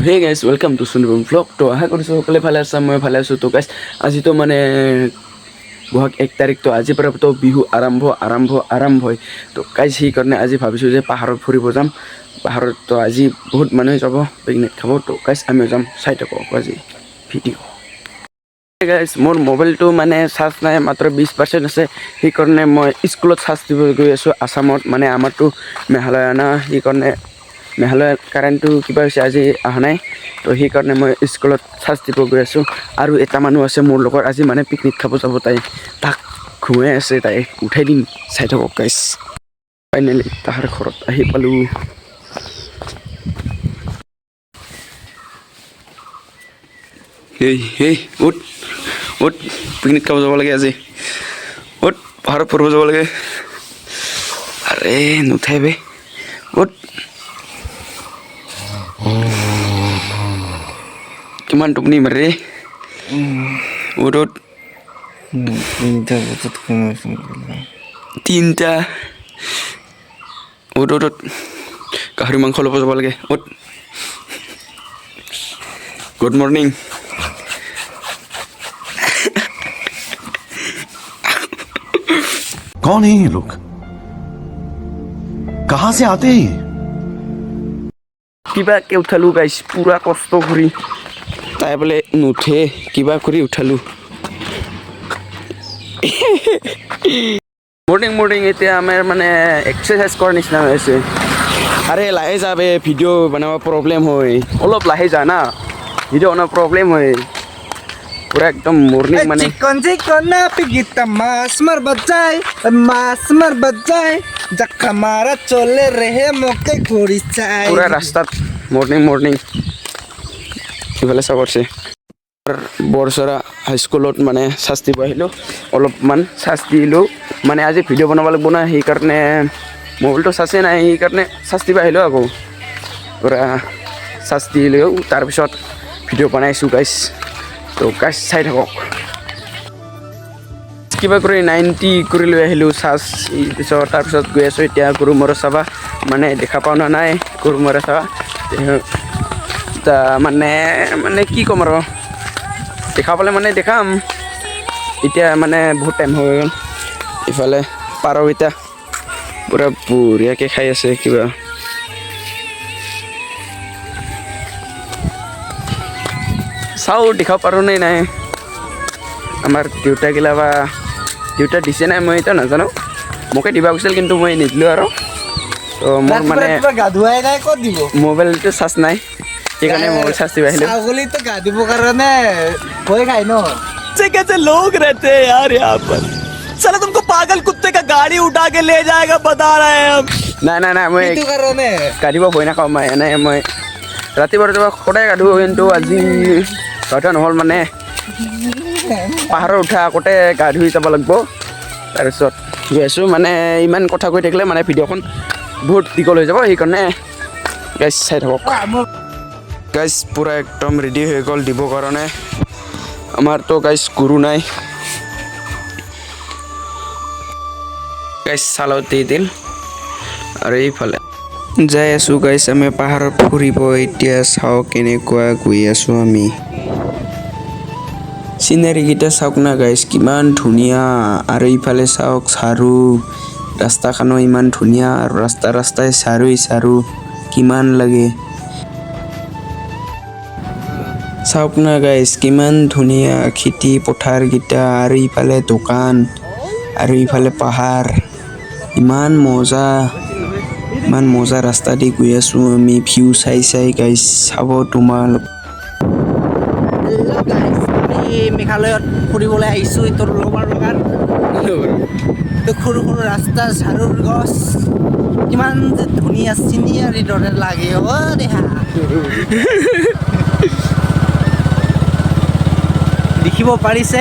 Hey guys, welcome to Sundarban vlog. তো আশা কৰিছোঁ সকলোৱে ভালে আছা, মই ভালে আছোঁ। তো গাইজ, আজিতো মানে বহাগ 1 তাৰিখ। তো আজিৰ পৰা তো বিহু আৰম্ভ আৰম্ভ আৰম্ভ হয়। তো গাইজ, সেইকাৰণে আজি ভাবিছোঁ যে পাহাৰত ফুৰিব যাম। পাহাৰত তো আজি বহুত মানুহে যাব পিকনিক খাব। তো গাইজ, আমিও যাম, চাই থাকক আজি ভিডিঅ'। গাইজ, মোৰ মোবাইলটো মানে চাৰ্জ নাই, মাত্ৰ 20% আছে। সেইকাৰণে মই স্কুলত চাৰ্জ দিব গৈ আছোঁ আছামত। মানে আমাৰতো মেঘালয় না, সেইকাৰণে মেঘালয়ত কাৰেণ্টটো কিবা হৈছে, আজি অহা নাই। তো সেইকাৰণে মই স্কুলত চাৰ্জ দিব গৈ আছোঁ। আৰু এটা মানুহ আছে মোৰ লগত, আজি মানে পিকনিক খাব যাব। তাই তাক ঘুমাই আছে, তাই উঠাই দিম, চাই থাকক গাইজ। ফাইনেলি তাহাৰ ঘৰত আহি পালোঁ। হেই হেই, উঠ উঠ, পিকনিক খাব যাব লাগে আজি। উঠ, পাহাৰত ফুৰিব যাব লাগে। আৰে নুঠাই বে, উঠ। কিমান টোপনি মাৰে! উঠ উঠ। 3টা বজাত ঘুমাইছোঁ। 3টা। উঠ উঠ উঠ, গাহৰি মাংস ল'ব যাব লাগে, উঠ। Good morning. कौन है ये लोग? कहां से आते हैं ये? কিবাকে উঠালোঁ গাইছ, পূৰা কষ্ট কৰি। তাই বোলে নুঠে, কিবা কৰি উঠালোঁ। মৰ্ণিং মৰ্ণিং এতিয়া আমাৰ মানে এক্সাৰচাইজ কৰাৰ নিচিনা হৈ আছে। আৰে লাহে যাবে, ভিডিঅ' বনাব প্ৰব্লেম হয়। অলপ লাহে যা না, ভিডিঅ' বনাব প্ৰব্লেম হয়। পূৰা একদম মৰ্ণিং মানে চিকন চিকন নাপিগিতা মাছ মাৰবা যায়, মাছ মাৰবা যায়, জাক্কা মাৰা চলে ৰেহে মোকে ঘুৰি চাই। পূৰা ৰাস্তাত মৰ্ণিং মৰ্ণিং ইফালে চাব আছে। বৰচৰা হাইস্কুলত মানে চাৰ্জ দিব আহিলোঁ, অলপমান চাৰ্জ দিলোঁ। মানে আজি ভিডিঅ' বনাব লাগিব না, সেইকাৰণে মোবাইলটো চাৰ্জেই নাই, সেইকাৰণে চাৰ্জ দিব আহিলোঁ। আকৌ পূৰা চাৰ্জ দিলোঁ, তাৰপিছত ভিডিঅ' বনাইছোঁ গাইছ। তো গাইছ, চাই থাকক। কিবা কৰি 90 কৰি লৈ আহিলোঁ চাৰ্জ পিছত। তাৰপিছত গৈ আছোঁ এতিয়া গৰুমৰা চাবা। মানে দেখা পাওঁ না নাই গৰুমৰা চাবা। তা মানে মানে কি ক'ম আৰু, দেখা পালে মানে দেখাম। এতিয়া মানে বহুত টাইম হৈ গ'ল। ইফালে পাৰকেইটা পূৰা বঢ়িয়াকৈ খাই আছে কিবা। চাওঁ দেখাব পাৰোঁ নে নাই। আমাৰ দেউতা গিলা বা দেউতা দিছে নাই, মই এতিয়া নাজানো। মোকে দিবা কৈছিল, কিন্তু মই নিদিলোঁ আৰু। তো মোৰ মানে ৰাতিপুৱা গা ধুৱাই নাই, ক'ত দিব? মোবাইলটো চাৰ্জ নাই, সেইকাৰণে মোবাইল চাৰ্জ দিব আহিলোঁ। ছাগলীতো গা ধুব কাৰণে ভয় খাই ন। कैसे कैसे लोग रहते हैं यार यहाँ पर। साला तुमको पागल कुत्ते का गाड़ी उठा के ले जाएगा, बता रहे हैं हम। নাই নাই নাই, মই সেইটো কাৰণে। গা ধুব ভয় নাখাওঁ মই। এনেই মই ৰাতিপুৱা ৰাতিপুৱা সদায় গা ধুওঁ, কিন্তু আজি গা ধোৱা নহ'ল। মানে পাহাৰত উঠা আগতে গা ধুই যাব লাগিব। তাৰপিছত গৈ আছোঁ। মানে ইমান কথা কৈ থাকিলে মানে ভিডিঅ'খন বহুত দীঘল হৈ যাব, সেইকাৰণে গাইছ, চাই থাকক। গাইছ, পূৰা একদম ৰেডি হৈ গ'ল দিবৰ কাৰণে। আমাৰতো গাইছ গৰু নাই। গাইছ, চালত দি দিল। আৰু এইফালে যাই আছোঁ গাইছ, আমি পাহাৰত ফুৰিব। এতিয়া চাওক কেনেকুৱা গৈ আছোঁ আমি। চিনাৰীকেইটা চাওক না গাইছ, কিমান ধুনীয়া। আৰু ইফালে চাওক চাৰু ৰাস্তাখনো ইমান ধুনীয়া। আৰু ৰাস্তা ৰাস্তাই চাৰুই চাৰু কিমান লাগে। চাওক না গাইছ, কিমান ধুনীয়া খেতি পথাৰকেইটা। আৰু ইফালে দোকান আৰু ইফালে পাহাৰ। ইমান মজা, ইমান মজা ৰাস্তা দি গৈ আছোঁ আমি ভিউ চাই চাই। গাইছ, চাব তোমালোক। হেল্ল' গাইজ, আমি মেঘালয়ত ফুৰিবলৈ আহিছোঁ। এইটো ৰবাৰ বাগান, এইটো সৰু সৰু ৰাস্তা, ঝাৰুৰ গছ, কিমান যে ধুনীয়া চিনিয়াৰীৰ দৰে লাগে অ' দেহা। দেখিব পাৰিছে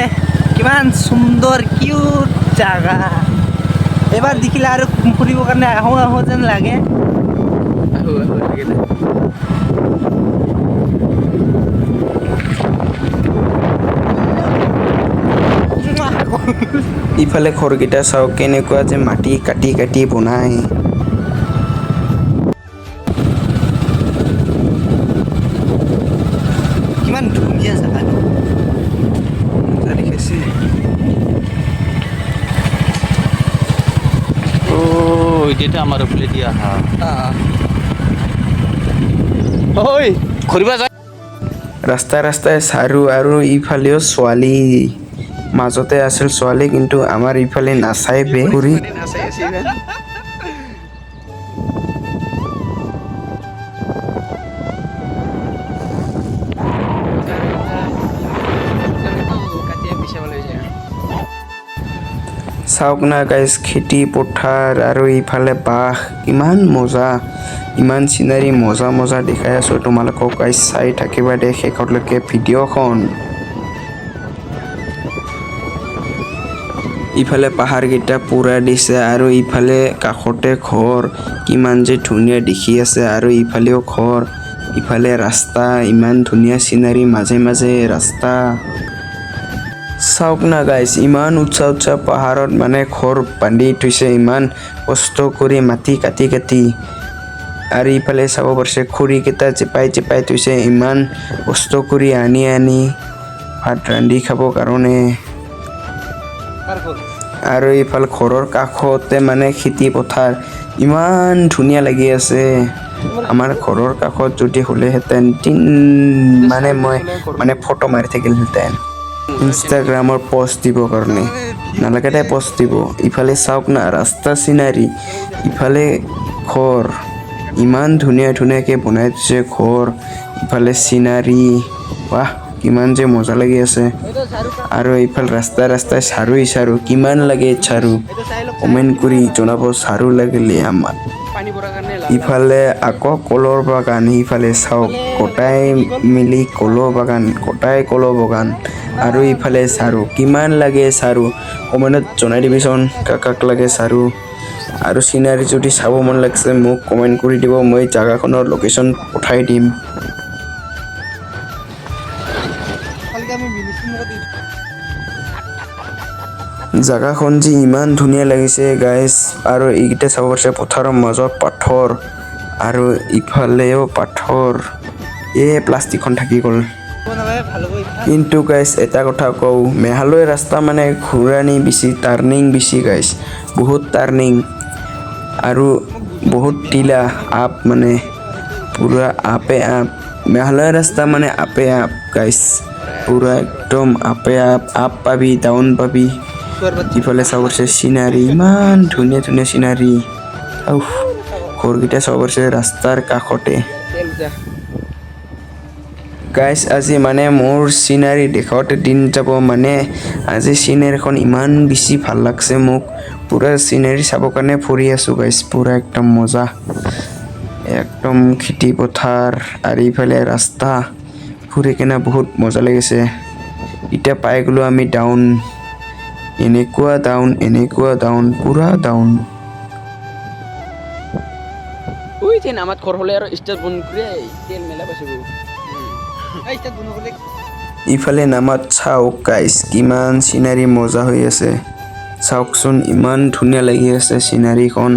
কিমান সুন্দৰ কিউট জাগা। এবাৰ দেখিলে আৰু ফুৰিবৰ কাৰণে আহোঁ আহোঁ যেন লাগে। ইফালে ঘৰকেইটা চাওক, কেনেকুৱা যে মাটি কাটি কাটি বনায়। কিমান ধুনীয়া জেগাটো দেখিছে। অ' এতিয়াতো আমাৰ এইফালে দি আহা। ঐ, ঘূৰিব যায়। ৰাস্তাই ৰাস্তাই চাৰু আৰু ইফালেও ছোৱালী, মাজতে আছিল ছোৱালী, কিন্তু আমাৰ ইফালে নাচাই বে ঘূৰি। চাওক না গাইজ, খেতি পথাৰ আৰু ইফালে বাঁহ, ইমান মজা, ইমান চিনাৰী মজা মজা দেখাই আছোঁ তোমালোকক গাইজ। চাই থাকিবা দে শেষলৈকে ভিডিঅ'খন। ইফালে পাহাৰকেইটা পুৰা দিছে আৰু ইফালে কাষতে ঘৰ, কিমান যে ধুনীয়া দেখি আছে। আৰু ইফালেও ঘৰ, ইফালে ৰাস্তা, ইমান ধুনীয়া চিনাৰী, মাজে মাজে ৰাস্তা। চাওক না গাইজ, ইমান উচ্চ উচ্চ পাহাৰত মানে ঘৰ বান্ধি থৈছে, ইমান কষ্ট কৰি মাটি কাটি কাটি। আৰু ইফালে চাব পাৰিছে, খৰিকেইটা জেপাই জেপাই থৈছে, ইমান কষ্ট কৰি আনি আনি ভাত ৰান্ধি খাবৰ কাৰণে। আৰু ইফালে ঘৰৰ কাষতে মানে খেতি পথাৰ, ইমান ধুনীয়া লাগি আছে। আমাৰ ঘৰৰ কাষত যদি হ'লেহেঁতেন তিন মানে মই মানে ফটো মাৰি থাকিলহেঁতেন ইনষ্টাগ্ৰামৰ পষ্ট দিবৰ কাৰণে। নালাগে দে পষ্ট দিব। ইফালে চাওক না, ৰাস্তা চিনাৰী, ইফালে ঘৰ, ইমান ধুনীয়া ধুনীয়াকৈ বনাই থৈছে ঘৰ। ইফালে চিনাৰী, বাহ, কিমান যে মজা লাগি আছে। আৰু ইফালে ৰাস্তাই ৰাস্তাই চাৰুই চাৰু, কিমান লাগে চাৰু, কমেণ্ট কৰি জনাব চাৰু লাগিলে আমাক। ইফালে আকৌ কলৰ বাগান। সিফালে চাওক, গোটাই মিলি কলৰ বাগান, গোটাই কলৰ বাগান। আৰু ইফালে চাৰু, কিমান লাগে চাৰু, কমেণ্টত জনাই দিবিচোন কাক কাক লাগে চাৰু। আৰু চিনাৰী যদি চাব মন লাগিছে, মোক কমেণ্ট কৰি দিব, মই জাগাখনৰ লোকেশ্যন পঠাই দিম। কালিকে আমি মিনিষ্ট্ৰীৰ লগত জাগাখন যে ইমান ধুনীয়া লাগিছে গাইজ। আৰু এইকেইটা চাব পাৰিছে, পথাৰৰ মাজত পাথৰ আৰু ইফালেও পাথৰ। এই প্লাষ্টিকখন থাকি গ'ল। নালাগে, ভাল হ'ব ইফালে। কিন্তু গাইজ, এটা কথা কওঁ, মেঘালয় ৰাস্তা মানে ঘূৰানি বেছি, টাৰ্ণিং বেছি গাইজ, বহুত টাৰ্ণিং আৰু বহুত টিলা আপ, মানে পুৰা আপে আপ। মেঘালয় ৰাস্তা মানে আপে আপ গাইজ, পুৰা একদম আপে আপ, আপ পাবি, ডাউন পাবি। ইফালে চাব পাৰিছে চিনাৰী, ইমান ধুনীয়া ধুনীয়া চিনাৰী। উফ, ঘৰকেইটা চাব পাৰিছে ৰাস্তাৰ কাষতে। গাইজ, আজি মানে মোৰ চিনাৰী দেখাওঁতে দিন যাব। মানে আজি চিনাৰীখন ইমান বেছি ভাল লাগছে মোক, পুৰা চিনাৰী চাবৰ কাৰণে ফুৰি আছোঁ গাইজ। পুৰা একদম মজা, একদম খেতি পথাৰ আৰু ইফালে ৰাস্তা, ফুৰি কিনে বহুত মজা লাগিছে। এতিয়া পাই গ'লোঁ আমি ডাউন। এনেকুৱা ডাউন, এনেকুৱা ডাউন, পুৰা ডাউন। ওই যে নামাত ঘৰ হ'লে আৰু ষ্টাৰ্ট বন্ধ কৰি তেল মেলা পাইছো। ইফালে নামাত চাওক গাইজ, কিমান চিনাৰী মজা হৈ আছে। চাওকচোন, ইমান ধুনীয়া লাগি আছে চিনাৰীখন।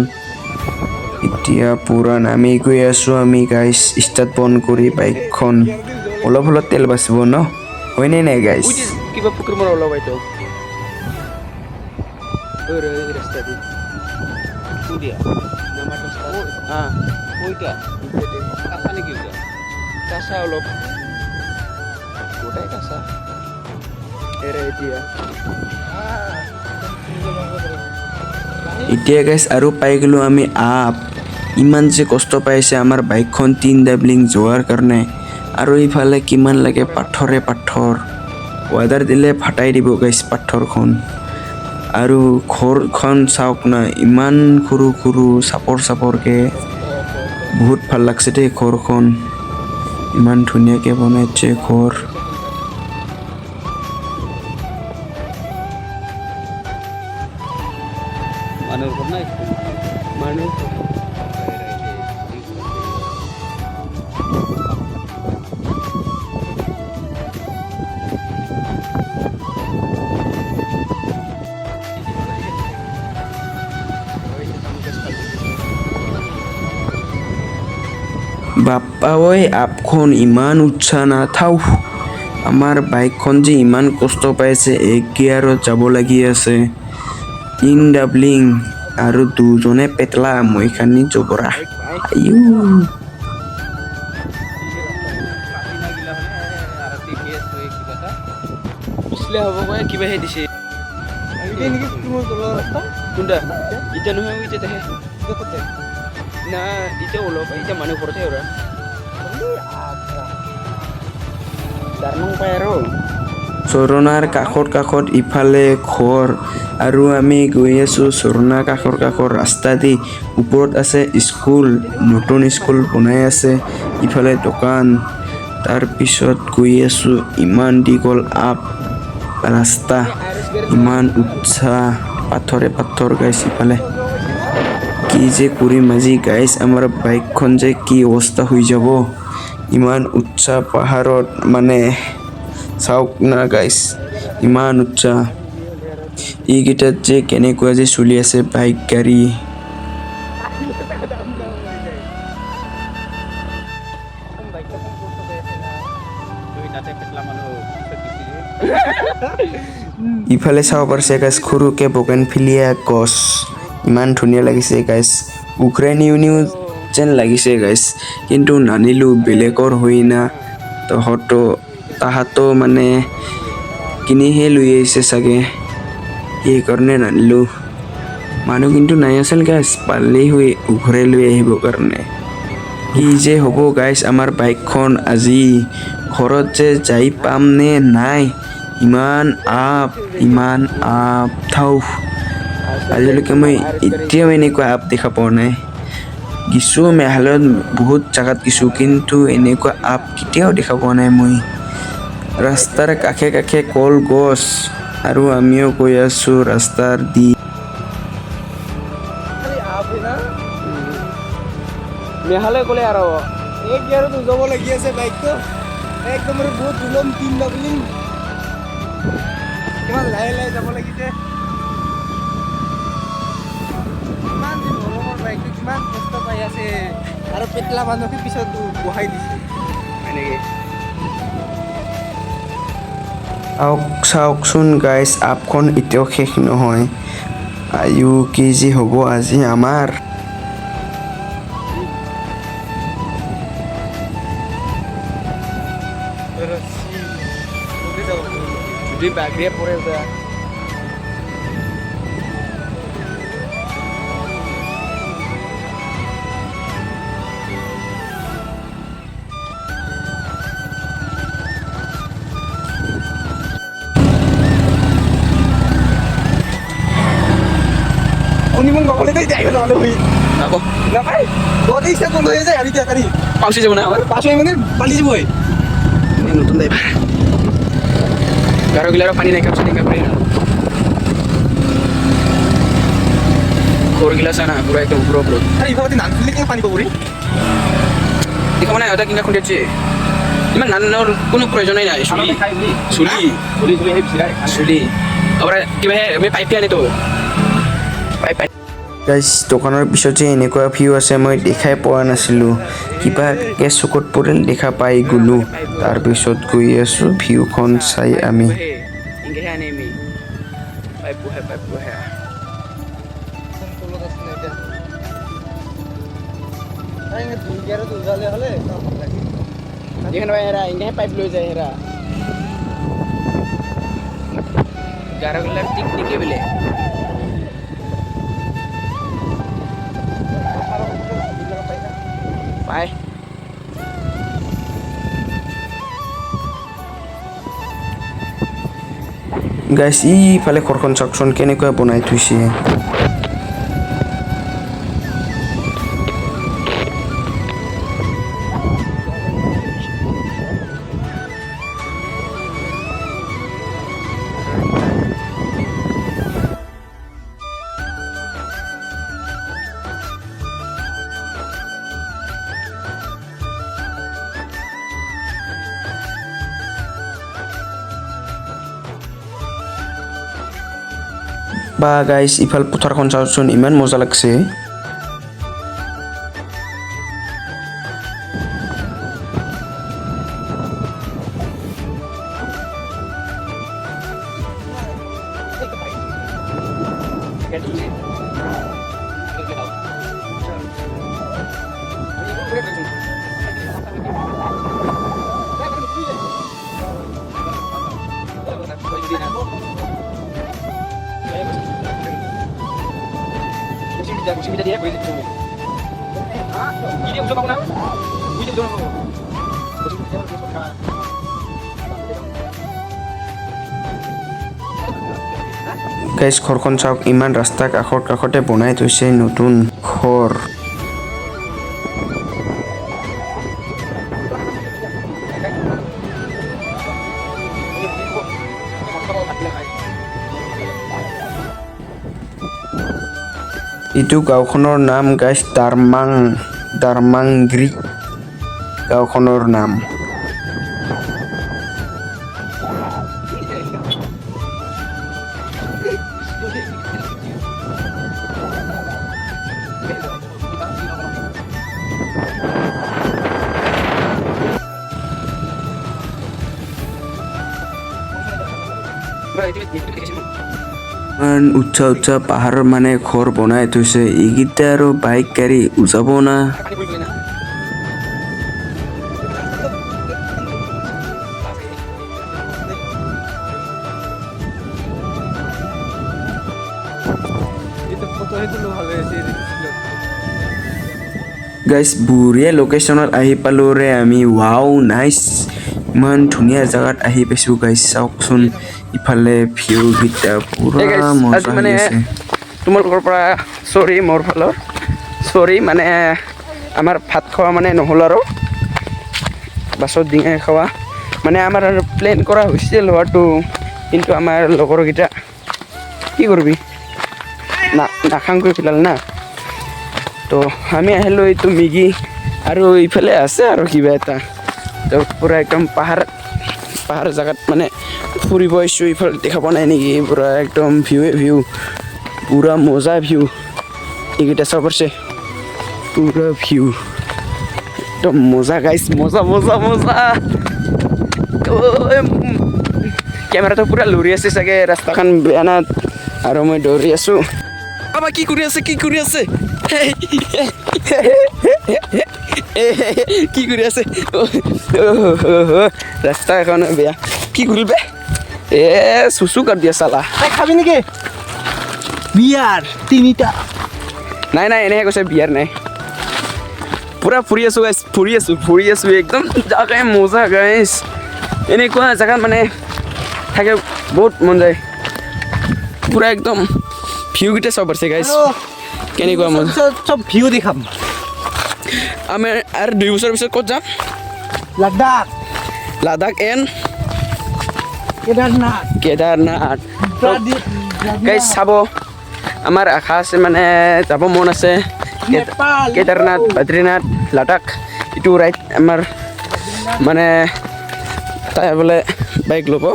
এতিয়া পুৰা নামি গৈ আছোঁ আমি গাইজ, ষ্টাৰ্ট বন্ধ কৰি বাইকখন। অলপ অলপ তেল বাচিব ন, হয়নে নাই গাইজ? ওই যে কিবা পুকুৰ মৰা ওলাব এইটো ওই ৰে, ওই ৰাস্তা দি দিয়া। নামাত ৰাস্তা। ওইটা কাঁচা নেকি ওইটা? কাঁচা অলপ, গোটাই কাঁচা এৰে এতিয়া। এতিয়া গাইজ, আৰু পাই গ'লোঁ আমি আপ। ইমান যে কষ্ট পাইছে আমাৰ বাইকখন তিন ডাবলিং যোৱাৰ কাৰণে। আৰু ইফালে কিমান লাগে পাথৰে পাথৰ, ৱেদাৰ দিলে ফাটাই দিব গাইজ পাথৰখন। আৰু ঘৰখন চাওক না, ইমান সৰু সৰু চাপৰ চাপৰকে, বহুত ভাল লাগছে দেই ঘৰখন, ইমান ধুনীয়াকে বনাইছে ঘৰ। মানুহৰ ঘৰ নাই। মানুহ। বাপ্পা ঐ, আপখন ইমান উৎসাহ না থাও। আমাৰ বাইকখন যে ইমান কষ্ট পাইছে, এক গিয়াৰত যাব লাগি আছে, তিন ডাবলিং আৰু দুজনে পেটলা, মই খানি জবৰা আয়ো। পিছলে হ'ব কয় কিবাহে দিছে। কোনটা এতিয়া নহয়, এতিয়া দেখে না, এতিয়া ওলাব, এতিয়া মানুহ ঘৰতে ওৰা দাৰনং পায় আৰু। ঝৰণাৰ কাষত কাষত ইফালে ঘৰ আৰু আমি গৈ আছোঁ ঝৰণাৰ কাষৰ কাষৰ ৰাস্তা দি। ওপৰত আছে স্কুল, নতুন স্কুল বনাই আছে, ইফালে দোকান। তাৰপিছত গৈ আছোঁ, ইমান দীঘল আপ ৰাস্তা, ইমান উৎসাহ, পাথৰে পাথৰ গাইছ। ইফালে কি যে কৰিম আজি গাইছ, আমাৰ বাইকখন যে কি অৱস্থা হৈ যাব। ইমান উৎসাহ পাহাৰত, মানে চাওক না গাইছ, ইমান উৎসাহ। এইকেইটাত যে কেনেকুৱা যে চলি আছে বাইক গাড়ী। ইফালে চাব পাৰিছে গাইছ, সৰুকে বগেনভেলিয়া গছ, ইমান ধুনীয়া লাগিছে গাইছ, উঘৰাই নিউ নিউ যেন লাগিছে গাইছ, কিন্তু নানিলোঁ, বেলেগৰ হৈ না। তহঁতো তাহাঁতো মানে কিনিহে লৈ আহিছে চাগে, সেইকাৰণে নানিলোঁ। মানুহ কিন্তু নাই আছিল গাইছ, পালেই হৈ উঘৰাই লৈ আহিবৰ কাৰণে। কি যে হ'ব গাইছ, আমাৰ বাইকখন আজি ঘৰত যে যাই পাম নে নাই। ইমান আপ, ইমান আপ থাও, আজিলৈকে মই এতিয়াও এনেকুৱা আপ দেখা পোৱা নাই। গিছোঁ মেঘালয়ত বহুত জেগাত গিছোঁ, কিন্তু এনেকুৱা আপ কেতিয়াও দেখা পোৱা নাই মই। ৰাস্তাৰ কাষে কাষে কলগছ আৰু আমিও গৈ আছোঁ ৰাস্তাৰ দি। মেঘালয় গ'লে আৰু এক গিয়াৰত যাব লাগি আছে বাইকটো, একদম আৰু বহুত দুলম, তিন ডাবলিং, কিমান লাহে লাহে যাব লাগিছে। ইমান দিন গৰমৰ বাইকটো কিমান কষ্ট পাই আছে আৰু পেটলা মানুহকে পিছত বহাই দিছে। এনেকে। চাওক চাওকচোন গাইছ, আপখন এতিয়াও শেষ নহয়। আয়ু, কি যে হ'ব আজি আমাৰ। যদি বাগৰিয়ে পৰে ওটা। নাপাওঁ। নাপায়, ইচ্ছা বন্ধ হৈ যায় আৰু এতিয়া গাড়ী পাউচি যাব না আমাৰ। পাছ হৈ মানে পালি যাবই। এই নতুন ড্ৰাইভাৰ, গাৰোগিলাৰো পানী নাই, কাপছে টেংকা কৰি না ঘৰগিলা চা না, পুৰা একদম ওপৰৰ ওপৰত। আৰু ইফালে নানফুলি কেনে পানী পাব? দেখা মানে এটা কিনা খুন্দিয়াছে, ইমান নানৰ কোনো প্ৰয়োজনেই নাই। চুলি চুলি চুলি আবাৰ কিবা আমি পাইপ আনিতো পাইপ। গাইছ, দোকানৰ পিছত যে এনেকুৱা ভিউ আছে মই দেখাই পোৱা নাছিলোঁ। কিবাকে চকুত পৰিল, দেখা পাই গ'লোঁ। তাৰপিছত গৈ আছোঁ ভিউখন চাই আমি। ইংগে আনে আমি পাইপ বহে, পাইপ বহে। তলত আছে না এতিয়া। দুই গিয়াৰত উজালে হ'লে ভাল লাগে। যেখানে হেৰা ইংগে পাইপ লৈ যায় হেৰা গাৰোগিলাৰ টিকটিকি বোলে। পায়। গাইছ, ইফালে ঘৰখন চাওকচোন কেনেকুৱা বনাই থৈছে। বা গাইছ, ইফাল পথাৰখন চাওকচোন, ইমান মজা লাগছে। গাইজ, ঘৰখন চাওক, ইমান ৰাস্তা কাষৰ কাষতে বনাই থৈছে নতুন ঘৰ। এইটো গাঁওখনৰ নাম গাইজ দাৰমাং, দাৰমাংগ্ৰী গাঁওখনৰ নাম। ইমান উচ্চ উচ্চ পাহাৰৰ মানে ঘৰ বনাই থৈছে। এইকেইটা আৰু বাইক গাড়ী উজাব না। গাইজ, বঢ়িয়া লোকেশ্যনত আহি পালোঁ ৰে আমি। ৱাও, নাইচ, ইমান ধুনীয়া জেগাত আহি পাইছোঁ গাইজ। চাওকচোন, ইফালে ভিউকেইটা পুৰা মজা মানে আছে। তোমালোকৰ পৰা চৰি, মোৰ ফালৰ চৰি, মানে আমাৰ ভাত খোৱা মানে নহ'ল আৰু বাছত ডিঙাই খোৱা মানে আমাৰ আৰু প্লেন কৰা হৈছিল হোৱাটো, কিন্তু আমাৰ লগৰকেইটা কি কৰিবি না নাখাং কৰি পেলাল না। তো আমি আহিলোঁ এইটো মেগী আৰু ইফালে আছে আৰু কিবা এটা। তো পূৰা একদম পাহাৰ পাহাৰ জেগাত মানে ফুৰিব আহিছোঁ। ইফালে দেখা পোৱা নাই নেকি? পূৰা একদম ভিউৱে ভিউ, পূৰা মজা ভিউ। এইকেইটা চাব পাৰিছে, পূৰা ভিউ একদম মজা গাইছ, মজা মজা মজা। কেমেৰাটো পূৰা লৰি আছে চাগে, ৰাস্তাখন বেয়া না, আৰু মই দৌৰি আছোঁ। বাবা কি কৰি আছে, কি কৰি আছে, কি কৰি আছে? ৰাস্তা এখন বেয়া, কি কৰিল বে? এ চুচু কাট দিয়া চালা। খাবি নেকি বিয়াৰ তিনিটা? নাই নাই, এনেহে কৈছে, বিয়াৰ নাই। পূৰা ফুৰি আছোঁ গাইছ, ফুৰি আছোঁ, ফুৰি আছোঁ একদম জাগাই মজা গাইছ। এনেকুৱা জেগাত মানে থাকে বহুত মন যায়। পূৰা একদম ভিউকেইটা চাব পাৰিছে গাইছ, কেনেকুৱা মজা। চব ভিউ দেখাম আমি। আৰু 2 বছৰৰ পিছত ক'ত যাম? লাডাখ। লাডাখ এণ্ড কেদাৰনাথ। কেদাৰনাথ গাইছ। চাব, আমাৰ আশা আছে, মানে যাব মন আছে কেদাৰনাথ, বদ্ৰীনাথ, লাডাখ। এইটো ৰাইড আমাৰ মানে তাই বোলে বাইক ল'ব,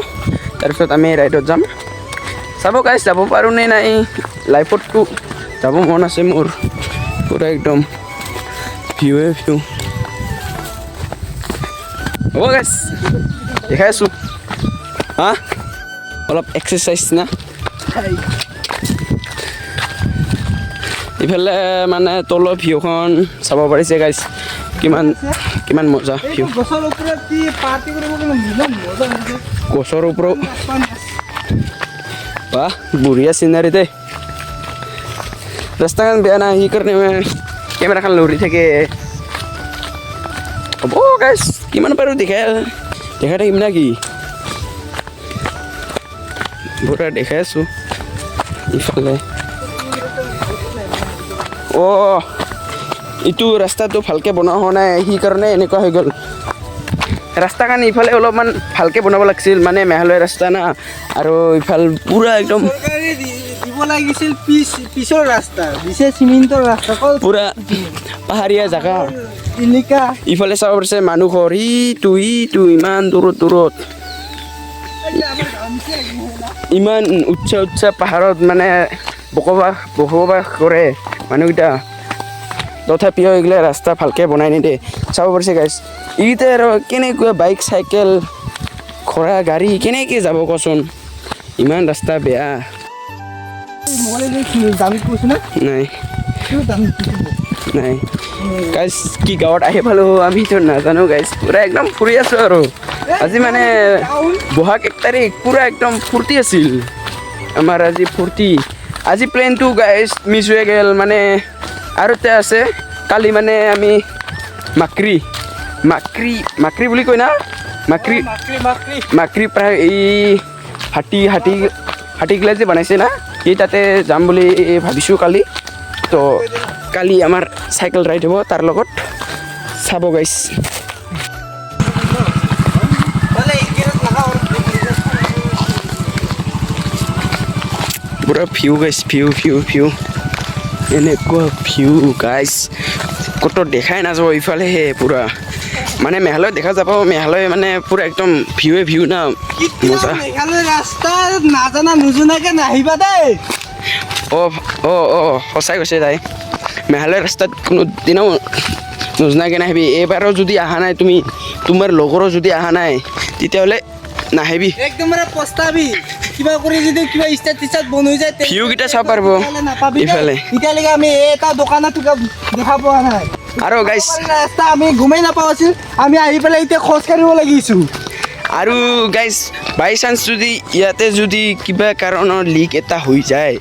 তাৰপিছত আমি ৰাইডত যাম। চাব গাইছ, যাব পাৰোঁ নে নাই। লাইফততো যাব মন আছে মোৰ। পূৰা একদম ভিউৱে ভিউ হ'ব গাইছ, দেখাই আছোঁ। হা, অলপ এক্সাৰচাইজ না। ইফালে মানে তলৰ ভিউখন চাব পাৰিছে গাইছ, কিমান কিমান মজা ভিউ। গছৰ ওপৰত বাহ, বঢ়িয়া চিনাৰী দেই। ৰাস্তাখন বেয়া নাই, সেইকাৰণে কেমেৰাখন লৰি থাকে। হ'ব গাইছ, কিমান পাৰোঁ দেখাই দেখাই থাকিম না কি, পুৰা দেখাই আছোঁ। ইফালে অ' এইটো ৰাস্তাটো ভালকৈ বনোৱা হোৱা নাই, সেইকাৰণে এনেকুৱা হৈ গ'ল। ৰাস্তাখন ইফালে অলপমান ভালকৈ বনাব লাগিছিল, মানে মেঘালয় ৰাস্তা না, আৰু ইফাল পুৰা একদম দিব লাগিছিল পিছ পিছৰ ৰাস্তা দিছে, চিমেণ্টৰ ৰাস্তা। পুৰা পাহাৰীয়া জেগা। ইলিকা। ইফালে চাব পাৰিছে মানুহ ঘৰ ইটো ইটো ইমান দূৰত দূৰত, ইমান উচ্চ উচ্চ পাহাৰত মানে বসবাস কৰে মানুহকেইটা, তথাপিও এইগিলা ৰাস্তা ভালকৈ বনাই নিদিয়ে। চাব পাৰিছে গাইছ, এইকেইটা আৰু কেনেকুৱা বাইক চাইকেল ঘোঁৰা গাড়ী কেনেকৈ যাব কচোন, ইমান ৰাস্তা বেয়া। নাই নাই গাইজ, কি গাঁৱত আহি পালোঁ আমিতো নাজানো গাইজ। পূৰা একদম ফুৰি আছোঁ আৰু আজি মানে বহাগ 1 তাৰিখ, পূৰা একদম ফূৰ্তি আছিল আমাৰ আজি, ফূৰ্তি। আজি প্লেনটো গাইজ মিছ হৈ গ'ল, মানে আৰু এটা আছে কালি, মানে আমি মাক্ৰি মাক্ৰি মাক্ৰি বুলি কয় না, মাক্ৰি মাক্ৰি প্ৰায় এই হাতী হাতী হাতীগিলা যে বনাইছে না, সেই তাতে যাম বুলি ভাবিছোঁ কালি। তো কালি আমাৰ চাইকেল ৰাইড হ'ব, তাৰ লগত চাব গাইছ। পুৰা ভিউ গাইছ, ভিউ ভিউ ভিউ, এনেকুৱা ভিউ গাইছ, ক'তো দেখাই নাযাব ইফালেহে পূৰা। মানে মেঘালয় দেখা যাব, মেঘালয় মানে পূৰা একদম ভিউৱে ভিউ না, মজা। ৰাস্তা নাজানা নুজুনাকে নাহিবা দেই। অঁ অঁ অঁ সঁচাই কৈছে তাই, মেঘালয় ৰাস্তাত কোনো দিনাও নজনাকৈ নাহিবি। এইবাৰো যদি অহা নাই তুমি, তোমাৰ লগৰো যদি অহা নাই, তেতিয়াহ'লে নাহিবি। একদম পস্তাবি, কিবা কৰি যদি কিবা ষ্টাৰ্ট টিষ্টাৰ্ট বন্ধ হৈ যায়, ভিউকেইটা চাব পাৰিব ইফালে। এতিয়ালৈকে আমি এটা দোকানতো দেখা পোৱা নাই। আৰু গাইছ ৰাস্তা আমি গমেই নাপাওঁ আছিল, আমি আহি পেলাই এতিয়া খোজকাঢ়িব লাগিছোঁ। আৰু গাইছ বাই চান্স যদি ইয়াতে যদি কিবা কাৰণত লিক এটা হৈ যায়,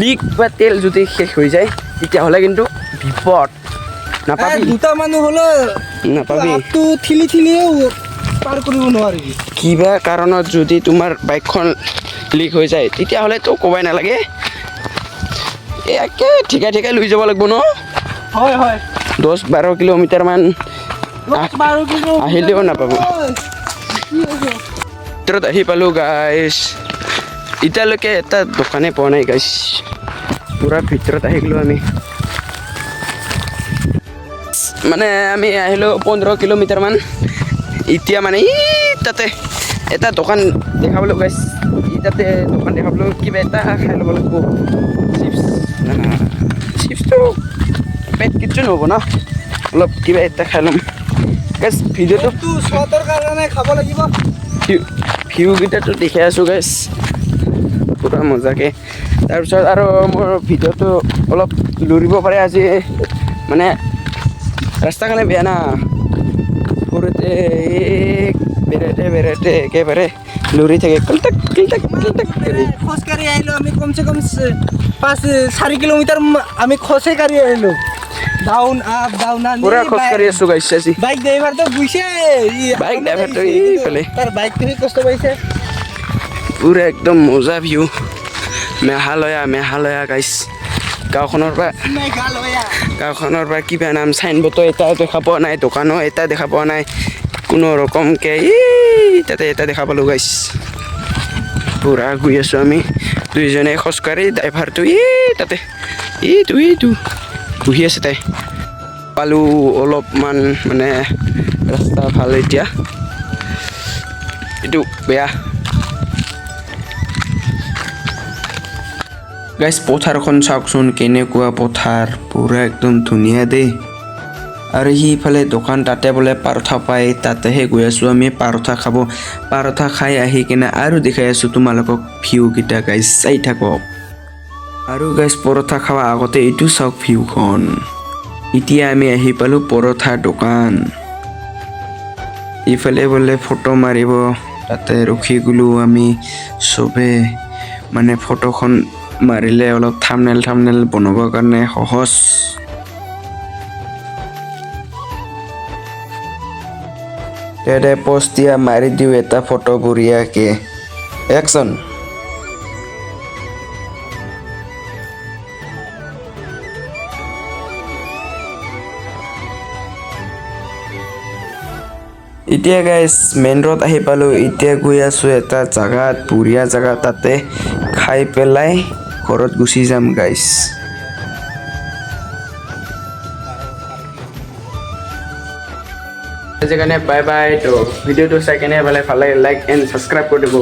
লিক বা তেল যদি শেষ হৈ যায়, তেতিয়াহ'লে কিন্তু বিপদ, নাপাবি। দুটা মানুহ হ'লে নাপাবি, ঠেলি ঠেলিও পাৰ কৰিব নোৱাৰিবি। কিবা কাৰণত যদি তোমাৰ বাইকখন লিক হৈ যায়, তেতিয়াহ'লেতো ক'বাই নালাগে, একে ঠিকাই ঠিকাই লৈ যাব লাগিব ন। হয় হয়, 10-12 কিলোমিটাৰমান আহিলেও নাপাব। ভিতৰত আহি পালোঁ গাইছ, এতিয়ালৈকে এটা দোকানে পোৱা নাই গাইছ। পূৰা ভিতৰত আহি গ'লোঁ আমি, মানে আমি আহিলোঁ 15 কিলোমিটাৰমান। এতিয়া মানে ই তাতে এটা দোকান দেখা পালোঁ গাইছ, ই তাতে দোকান দেখা পালোঁ, কিবা এটা খাই ল'ব লাগিব। চিপছ চিপছটো পেট কিচ্ছু নহ'ব ন, অলপ কিবা এটা খাই ল'ম গাইছ। ভিডিঅ'টো কাৰণে খাব লাগিব। ভিউকেইটাতো দেখাই আছোঁ গাইছ পূৰা মজাকৈ। তাৰপিছত আৰু মোৰ ভিডিঅ'টো অলপ লৰিব পাৰে আজি, মানে ৰাস্তা কাৰণে বেয়া না, সৰুতে বেৰাতে বেৰাতে একেবাৰে লৰি থাকে, কিলটাক কিলটাক কিলটাক কৰি। খোজকাঢ়ি আহিলোঁ আমি কমচে কম 5-4 কিলোমিটাৰ আমি খোজে কাঢ়ি আহিলোঁ, ডাউন আপ ডাউন আপ পূৰা খোজকাঢ়ি আছোঁ গাইছ আজি। বাইক ড্ৰাইভাৰটো গৈছে, বাইক ড্ৰাইভাৰটো এইফালে, তাৰ বাইকটোহে কষ্ট পাইছে। পূৰা একদম মজা ভিউ, মেঘালয়া মেঘালয়া গাইছ। গাঁওখনৰ পৰা গাঁওখনৰ পৰা কিবা নাম চাইনবোৰ্ডো এটা দেখা পোৱা নাই, দোকানো এটা দেখা পোৱা নাই, কোনো ৰকমকৈ এই তাতে এটা দেখা পালোঁ গাইছ। পূৰা গৈ আছোঁ আমি দুইজনে খোজকাঢ়ি, ড্ৰাইভাৰটো এই তাতে এইটো এইটো বহি আছে তাই। পালোঁ অলপমান মানে ৰাস্তা ভাল এতিয়া, এইটো বেয়া গাইছ। পথাৰখন চাওকচোন কেনেকুৱা পথাৰ, পূৰা একদম ধুনীয়া দেই। আৰু সিফালে দোকান, তাতে বোলে পৰঠা পায়, তাতেহে গৈ আছোঁ আমি পৰঠা খাব। পৰঠা খাই আহি কিনে আৰু দেখাই আছোঁ তোমালোকক ভিউকেইটা গাইছ, চাই থাকক। আৰু গাইছ পৰঠা খোৱা আগতে এইটো চাওক ভিউখন। এতিয়া আমি আহি পালোঁ পৰঠা দোকান। ইফালে বোলে ফটো মাৰিব, তাতে ৰখি গ'লোঁ আমি চবে। মানে ফটোখন মাৰিলে অলপ থামনেল থামনেল বনাবৰ কাৰণে সহজ। দে পষ্ট দিয়া মাৰি দিওঁ এটা ফটো বঢ়িয়াকে, একশ্যন। এতিয়া গাইছ মেইন ৰোড আহি পালোঁ। এতিয়া গৈ আছোঁ এটা জাগাত, বঢ়িয়া জাগা, তাতে খাই পেলাই ঘৰত গুচি যাম গাইছ। আজিৰ কাৰণে বাই বাই। তো ভিডিঅ'টো চাই কেনে পালে ভাল লাগে লাইক এণ্ড ছাবস্ক্ৰাইব কৰি দিব।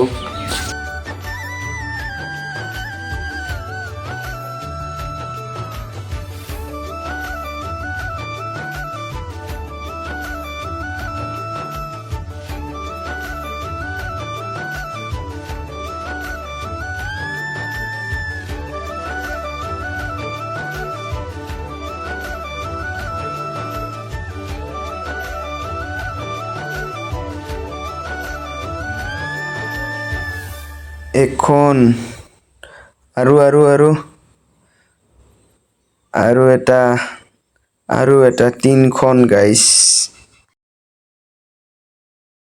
এখন আৰু আৰু আৰু আৰু এটা আৰু এটা, তিনিখন গাইছ।